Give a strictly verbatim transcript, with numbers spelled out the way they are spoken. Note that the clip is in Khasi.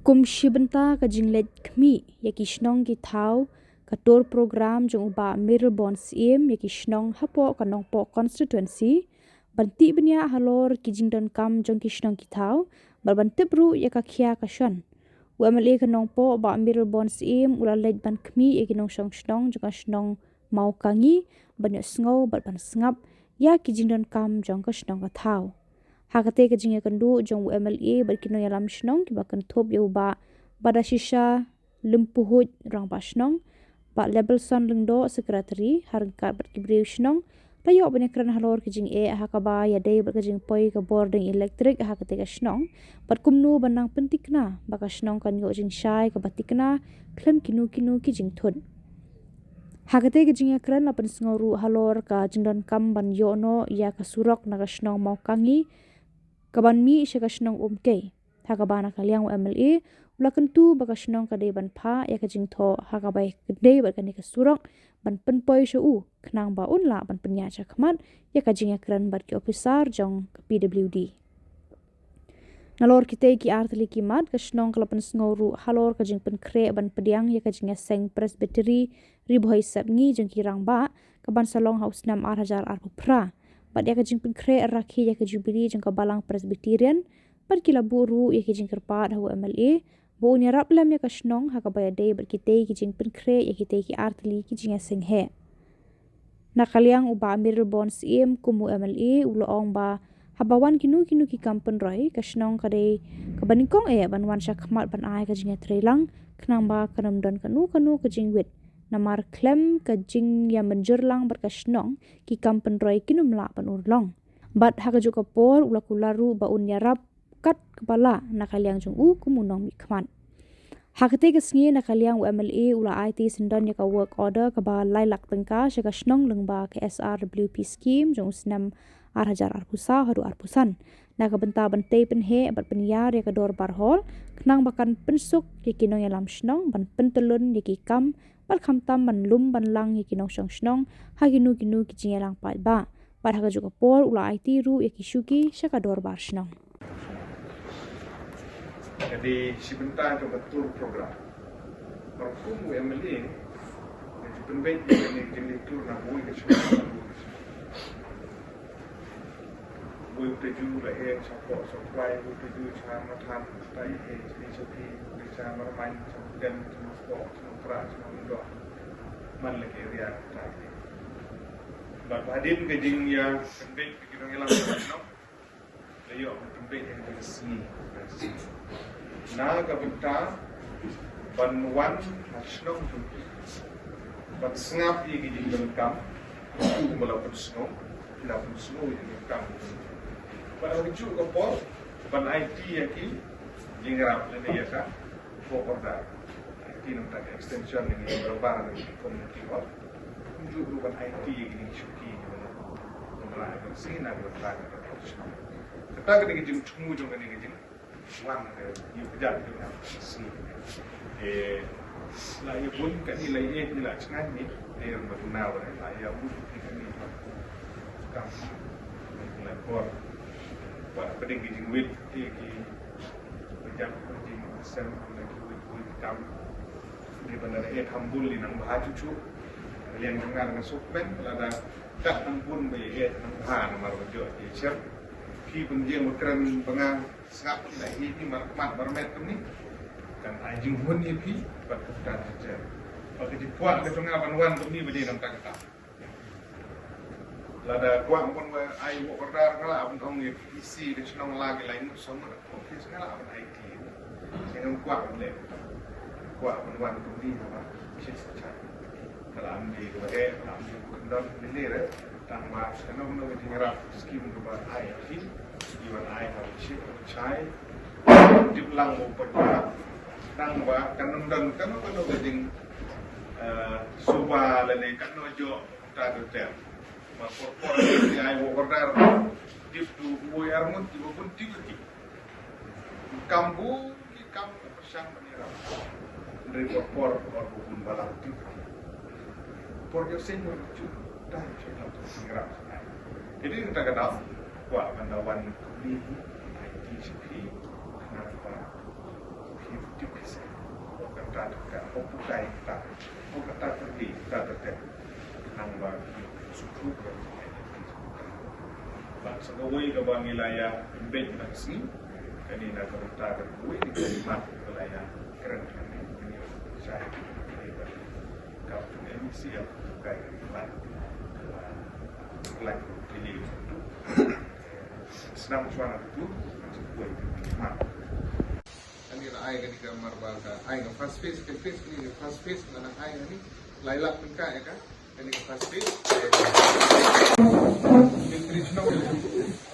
Kum shi bynta ka jingleit khmih ïa ki shnong ki thaw, ka tour program jong u Bah Mayralborn Syiem ïa ki shnong hapoh ka Nongpoh constituency ban tih bniah halor ki jingdonkam jong ki shnong ki thaw bad ban tip ruh ïa ka khia ka shon. U M L A ka Nongpoh Bah Mayralborn Syiem u la leit ban khmih ïa ki nongshong shnong jong ka shnong Mawkangi ban ïohsngew bad ban sngap ïa ki jingdonkam jong ka shnong ka thaw. Ha katei ka jingïakynduh jong u M L A bad ki nongïalam shnong kiba kynthup ïa u Bah Badashisha Lympuhuid, Rangbah Shnong, Bah Lebelson Lyngdoh, Secretary, ha ryngkat bad ki briew shnong, la ïoh ban ïakren halor ki jingeh ha kaba ïadei bad ka jingpoi ka bording elektrik ha katei ka shnong bad kumno ban nang pynthikna ba ka shnong kan ïoh jingshai kaba thikna khlem kino kino ki jingthut. Ha katei ka jingïakren la pynsngew ruh halor ka jingdonkam ban ïoh noh ïa ka surok na ka shnong Mawkangi kaban mih sha ka shnong Umkei. Ha kaba na ka liang u M L A u la kyntu ba ka shnong ka dei ban phah ïa ka jingthoh ha kaba ïadei bad kane ka surok ban pynpoi sha u khnang ba un lah ban pynïaid shakhmat ïa ka jingïakren bad ki ophisar jong ka P W D. Nalor kitei ki artylli ki mat, ka shnong ka la pynsngew ruh halor ka jingpynkhreh ban pdiang ïa ka jingïaseng Presbytery Ri Bhoi Sepngi jong ki rangbah kaban sa long ha u snem ar hajar arphew phra bad ïa ka jingpynkhreh rakhe ïa ka jubili jong ka Balang Presbyterian bad ki la buh ruh ïa ki jingkyrpad ha u M L A ba un ïarap lem ïa ka shnong ha kaba ïadei bad kitei ki jingpynkhreh ïa kitei ki artylli ki jingïaseng heh. Na ka liang u Bah Mayralborn Syiem kum u M L A u la ong ba haba wan kino kino ki kam pynroi, ka shnong ka dei kaba nyngkong eh ban wan shakhmat ban ai ka jingïatreilang khnang ba kan ym don kano kano ka jingwit, namar khlem ka jingïamynjur lang bad ka shnong ki kam pynroi kin ym lah ban urlong. Bad ha kajuh ka por u la kular ruh ba un ïarap kat kaba lah na ka liang jong u kum u nongmihkhmat. Ha katei ka sngi na ka liang u M L A u la aiti syndon ïa ka work order kaba lai lak tyngka sha ka shnong lyngba ka S R W P scheme jong u snem ar hajar arphew saw haduh arphew san na ka bynta ban tei pynheh bad pynïar ïa ka dorbar hall khnang ba kan pynsuk ïa ki nongïalam shnong ban pyntyllun ïa ki kam bad khamtam ban lum ban lang ïa ki nongshong shnong ha kino kino ki jingïalang paidbah. Bad ha kajuh ka por u la aiti ruh ïa ki shuki sha ka dorbar shnong. Ka dei shi bynta jong ka tour program. Mar kum u M L A, nga ju pynbeit ïa kane ka jingtour na bun ka shnong. Bun ka ju la heh sha Pok sha Kwai, bun ka ju sha Mathan, tai heh sha Phi, sha Marmain, sha Mukden, sha Maspok, sha Mukra, sha Mukdok. Man la ka area ka tai. Bad hadien ka jingïa pynbeit ka jingïalang shnong. Ïoh, pynbeit ïa ka sngi. Na ka bynta ban wan ha shnong jong ki ban sngap ïa ki jingdonkam. Kumba la pynsngew, la pynsngew ïa ki jingdonkam. Bad ha kajuh ka por ban aiti ïa ki jingïarap lane ïa ka work order. Aiti na ka bynta ka extension ne ka jingïarap na ka community hall. Kumjuh ruh ban aiti ïa kine ki shuki kiba la, kiba la ïa ban sngewthuh na ka bynta ka, kata ka dei ka jingthmu jong kane ka jingwan ka ïew kjat jong ka sngi. Te la ïa bun kane la ïa, la jngai ne te ma duna ba la ïa bun kane ka kam la kor ba pdeng ka jingwit te ki ba jam ka jingsem na ki wit wit kam. Dei ban da eh thambul lei nang bha chuchu. Liang jong nga nga suk ben lada kat thambul ba eh nang bha namar ba jot ïa cher. Phi pynjeng ba kren ba nga sngap la hi ni mar mat mar met kumni. Kan ai jinghun ïa phi bad ka kat cher. Ba ka jingkwah ka jong nga ban wan kumni ba dei nang tak tak. Lada kwah ban wan ai work order nga lah ban ong ïa P C ka shnong la ki lai ngut saw ngut. Office nga lah ban aiti. Sngewbha kwah ban leh. Kwah ban wan kumne ha ba. Shi sa cha. Ka la am dei kaba eh, ka la am dei kaba kyndon, lei lei re. Tang ba kano kano ka jingïarap skim kaba ai ha ki, ki wan ai ha ba shi ka chai. Dip lang ba u pynbha. Tang ba kan ym don kano kano ka jing, eh, suba lane kano jong ka ter. Ba por por ki ai work order. Dip du uwei ar ngut kiba bun tip ki. Kam bun ki kam ka pyrshang ban ïarap. Hynrei por por por ba bun balang tip ki. Por ïoh seng ba ju dang ju lam tu ïarap. Jadi kata ka daw kwah ban da wan kumne, ai ti shi phi, khnang ba phi Kawei kaba ngi la ïa embed na ka sngi, kane na ka bynta ka kawei ka mat ka la ïa kren kane, kane shai kaba M C L ka mat ka la kine tu. Snam shwa na tu, kawei ka mat. Kane la ai kane ka marba ka ai ka first phase, second phase, kane ka first phase, la ai kane, lai lak pynka ïa ka. Kane ka first phase. Kane ka first phase.